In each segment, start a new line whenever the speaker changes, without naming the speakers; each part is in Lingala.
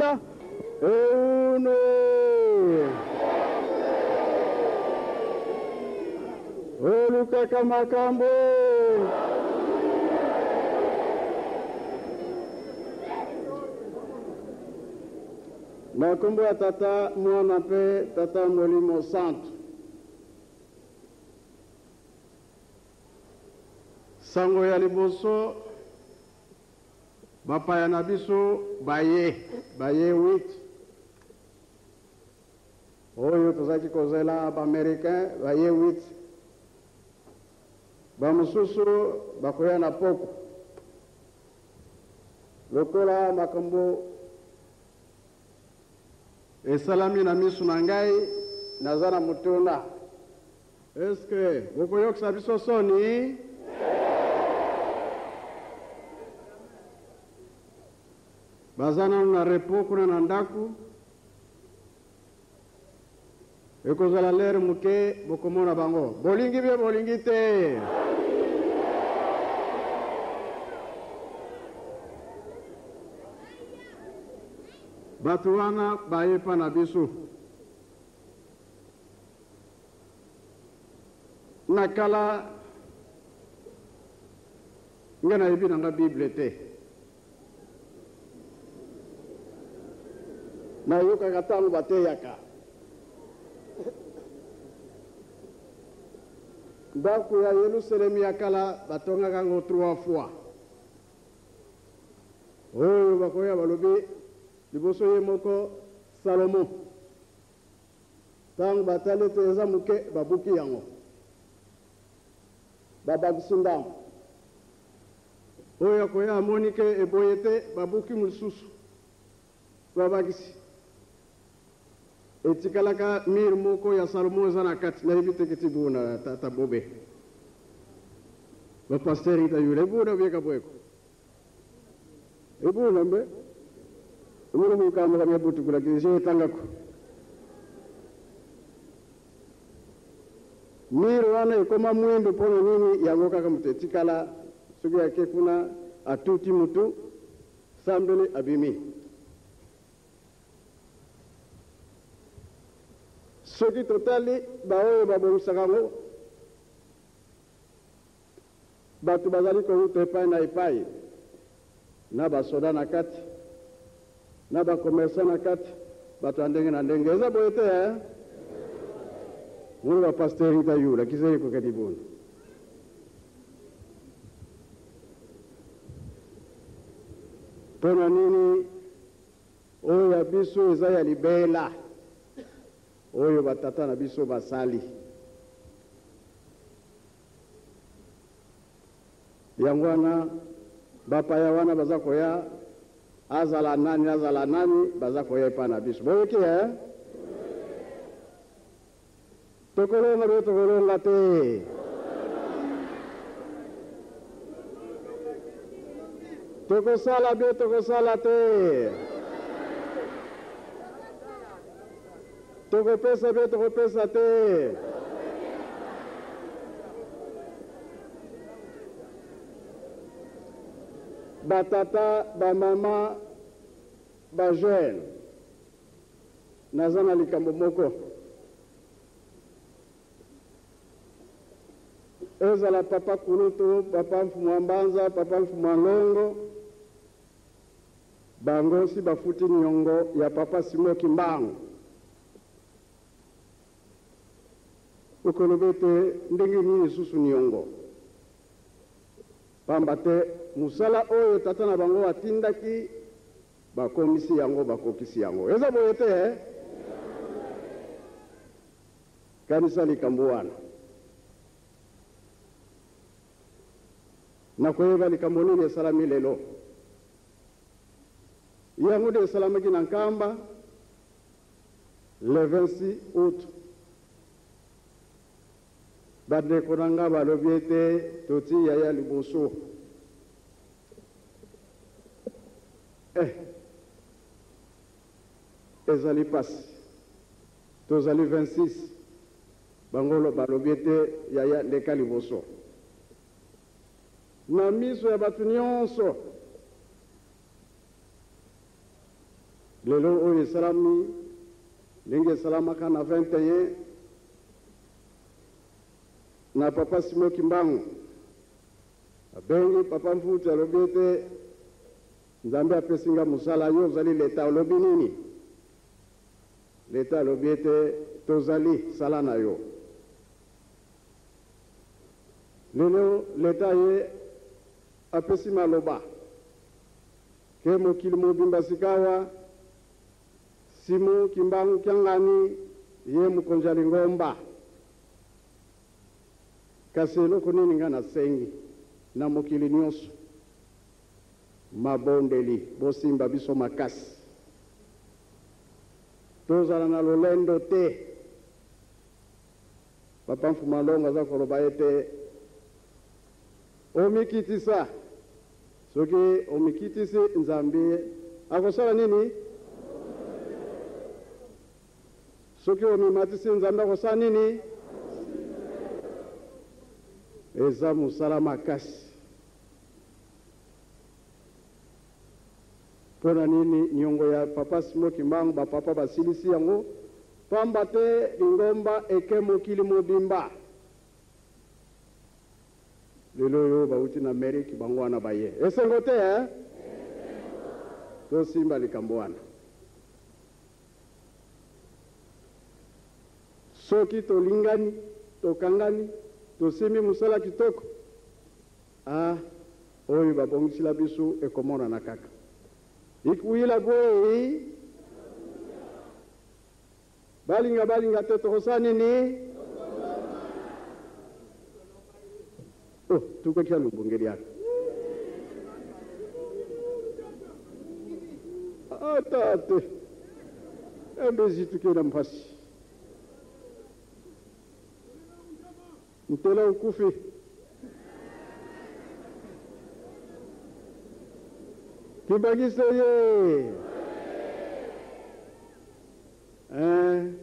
Mille e uno. Olukaka makambo. Na nkombo ya Tata, Mwana mpe Tata Molimo Santu. Sango ya liboso, bapaya na biso baye, baye 8 oyo tozalaki kozela ba Americain baye 8, ba mosusu bakoya na poko. Lokola makambo esalami na miso na ngai, naza na motuna. Est-ce que bokoyokisa biso soni? Baza nanu na repos kuna na ndaku. Ekozala lere moke bokomona bango. Bolingi bie bolingi te? Bato wana baye epa na biso. Na kala nga nayebi na nga Bible te. Nayokaka ntango bateyaka. Ndako ya Yelusalemi ya kala batongaka yango trois fois. Oyo bakoya balobi liboso ye moko Salomo. Ntango batali ete eza moke, babuki yango, babakisi ndambo. Oyo akoya amoni ke eboye te, babuki mosusu, babakisi. Etikalaka mur moko ya Salomon eza na kati, nayebi te kiti buna tata bobe. Ba pasteur ita yula ibuna bieka bweko. Ibuna mbe umuna mukamba kamya butukula kije etangako. Mur wana ekoma mwindu mpo na nini? Yango kaka moto etikala, soki ake kuna atuti mutu sambeli abimi. Soki totali baoyo babongisaka yango, bato bazali kowuta epai na epai, na basoda na kati, na ba commerçants na kati, bato ya ndenge na ndenge. Eza boye te eh? Munu ba pasteur ita yula kisa ye koketi buna. Mpo na nini oyo ya biso eza ya libela, oyo batata na biso basali? Yango wana bapaya wana baza koya, azala nani azala nani, baza koya epai na biso. Boyoki eh? Tokolonga be tokolonga te? Tokosala be tokosala te? Tokopesa be tokopesa te? Ba tata, ba mama, ba jeunes, naza na likambo moko. Ezala papa kulutu, papa mfumu wa mbanza, papa mfumu wa nlongo, Bango si bafuti niongo ya papa Simon Kimbangu. Okoloba ete ndenge nini lisusu niongo? Pamba te mosala oyo tata na bango atindaki, bakomisi yango, bakokisi yango. Eza boye te eh? Kanisa likambo wana. Nakoyeba likambo nini esalami lelo. Yango nde esalamaki na Nkamba le 26 aout. Bandeko na nga balobi ete totii yaya liboso. Eh! Ezali pasi. Tozali 26. Bango balobi ete yaya leka liboso. Na miso ya bato nyonso. Lelo oyo esalami ndenge esalamaka na 21 na Papa Simon Kimbangu. Abengi Papa Mfuti, alobi ete Nzambe apesi nga mosala, yo ozali leta, olobi nini? Leta alobi ete tozali, sala na yo. Lelo leta ye apesi maloba ke mokili mobimba sikawa Simon Kimbangu Kiangani ye mokonzi ya lingomba. Kasi eloko nini nga nasengi na mokili nionso? Mabondeli, bosimba biso makasi. Tozala na lolendo te. Papa Mfuma Longo aza koloba ete omikitisa. Soki omikitisi, Nzambe akosala nini? Soki omimatisi, Nzambe akosala nini? Eza mosala makasi. Mpo na nini niongo ya Papa Simon Kimbangu ba papa basilisi yango? Pamba te lingomba eke mokili mobimba. Lelo oyo bawuti na Amerique bango wana baye. Esengo te eh? Tosimba likambo wana. Soki tolingani, tokangani, tosimbi mosala kitoko, ah, oyo babongisila biso ekomonana kaka. Ikuila bwei, balinga balinga te, tokosala nini? Oh, tukoki ya lubungeli yaka. Ata te. Embezi tukela mpasi. Ntela okufi. Kimbanguiste ye! Hein?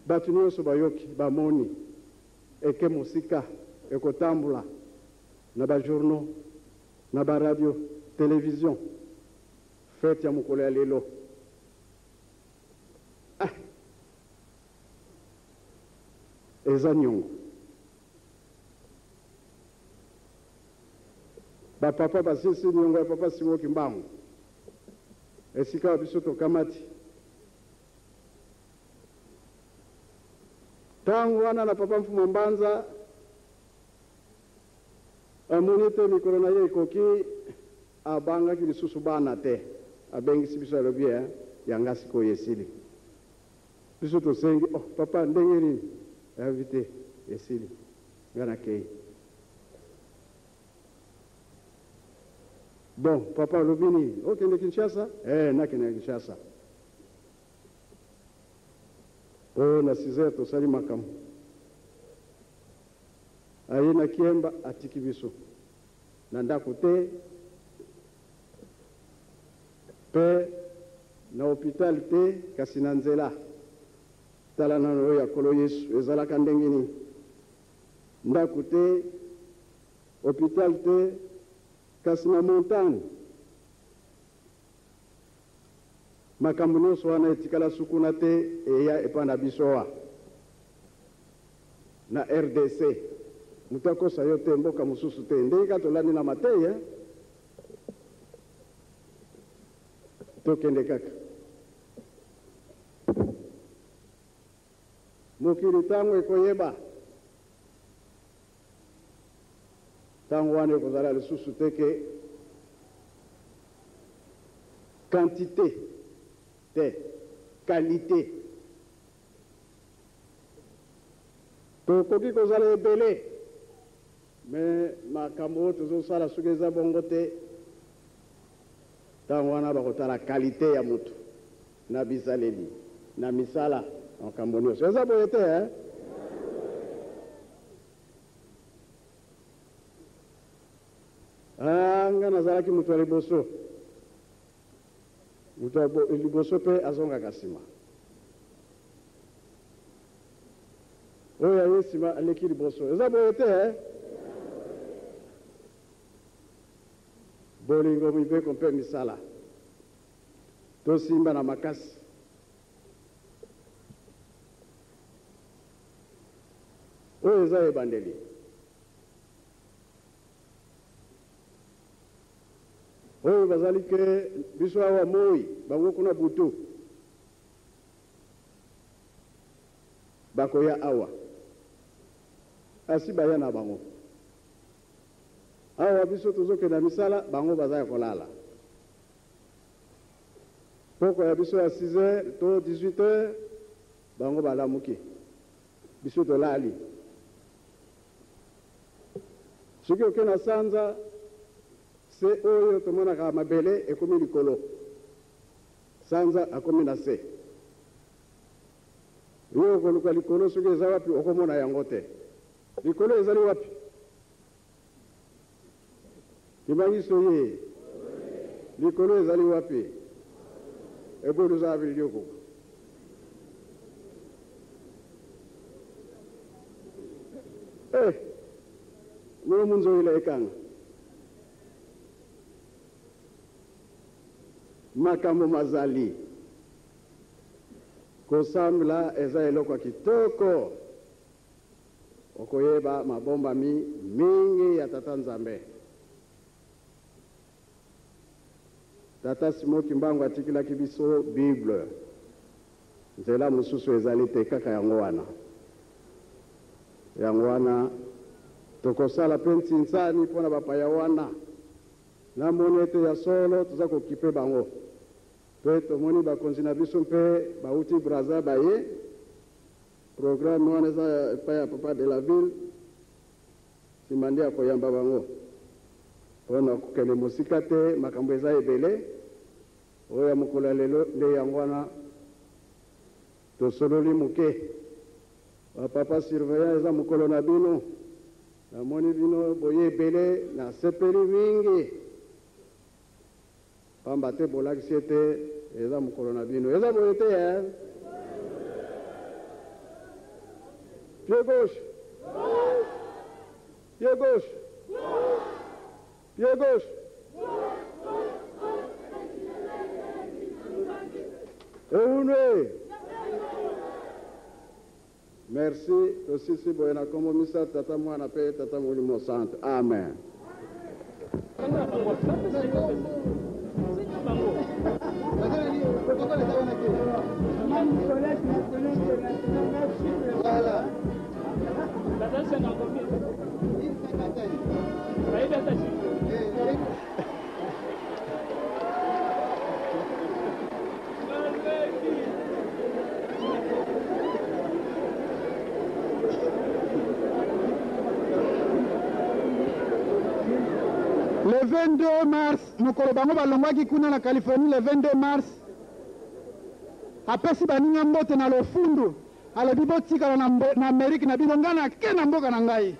Bato nionso bayoki, bamoni, eke mosika, ekotambola na ba journaux, na ba radio, television, fete ya mokolo ya lelo. Ah! Eza niongo. Ba papa basilisi niongo ya papa Simon Kimbangu. Esika biso tokamati. Tango wana na papa Mfuma Mbanza amoni ete mikolo na ye ekoki, abangaki lisusu bana te. Abengisi biso alobi, eh, ya nga sikoyo esili. Biso tosengi, oh papa ndenge nini? Alobi te, esili, nga nakeyi. Bon, papa alobi nini? Okende Kinshasa? Eh, nakende na Kinshasa. Po na 6 heures tosali makambo. Aye na Kiemba atiki biso na ndako te pe na hopital te kasi na nzela. Tala nano oyo ya Nkolo Yesu ezalaka ndenge nini? Ndako te, hopital te kasi na montagne. Makambo nionso wana etikala sukuna te eya epa na biso awa na rdc. Moto akosa yo te, mboka mosusu te. Ndenge kaka tolandi na mateyi hein. Tokende kaka. Mokili tango ekoyeba, tango wana ekozala lisusu te ke quantite te, qualite. Tokoki kozala ebele mais makambo oyo tozosala soki eza bongo te, tango wana bakotala qualite ya mutu na bizaleli, na misala, na makambo nionso. Eza boye te hein? Ah, nga nazalaki moto ya liboso. Moto ya liboso pe azongaka sima. Oyo aye sima aleki liboso. Eza boye te hein? Bolingo, mibeko mpe misala. Tosimba na makasi. Oyo eza ebandeli. Oyo bazali ke biso awa moi, bango kuna butu. Bakoya awa. Asi baya na bango. Awa biso tozokenda misala, bango baza ya kolala. Pokwa ya biso ya 6 heures to 18 heures, bango balamuki. Biso tolali. Soki oke na sanza, se oyo tomonaka mabele ekomi likolo. Sanza akomi na se. Yo okoluka likolo soki eza wapi, okomona yango te. Likolo ezali wapi? Kimbangisto ye. Likolo ezali wapi? Ebolu za bilioko. Eh, molo munzoila ekanga. Makambo mazali. Kosambela eza eloko ya kitoko. Okoyeba mabombami mingi ya Tata Nzambe. Tata Simon Kimbangu atikelaki biso Bible. Nzela mosusu ezali te, kaka yango wana. Yango wana tokosala mpe ntsinsani mpo na bapaya wana. Namoni ete ya solo toza kokipe bango. Mpe tomoni bakonzi na biso mpe bauti Brazza baye. Programme wana eza epai ya papa de la ville, sima nde akoyamba bango. Po na kokende mosika te, makambo eza ebele. Oyo ya mokolo ya lelo nde yango wana tosololi moke. Ba papa surveillant eza mokolo na bino. Namoni bino boye ebele, nasepeli mingi. Pamba te bolakisi ete eza mokolo na bino. Eza boye te eh? Pied gauche. Pied gauche. Pied gauche. Eunwe. Merci, tosisi boye na kombo misato Tata Mwana pe Tata Molimo Santu. Amen.
Le 22 mars, mokolo bango balongwaki kuna na Californie le 22 mars, apesi baninga mbote na lofundu, alobi botikala na, na Amerique na bino, ngai nake na mboka na ngai.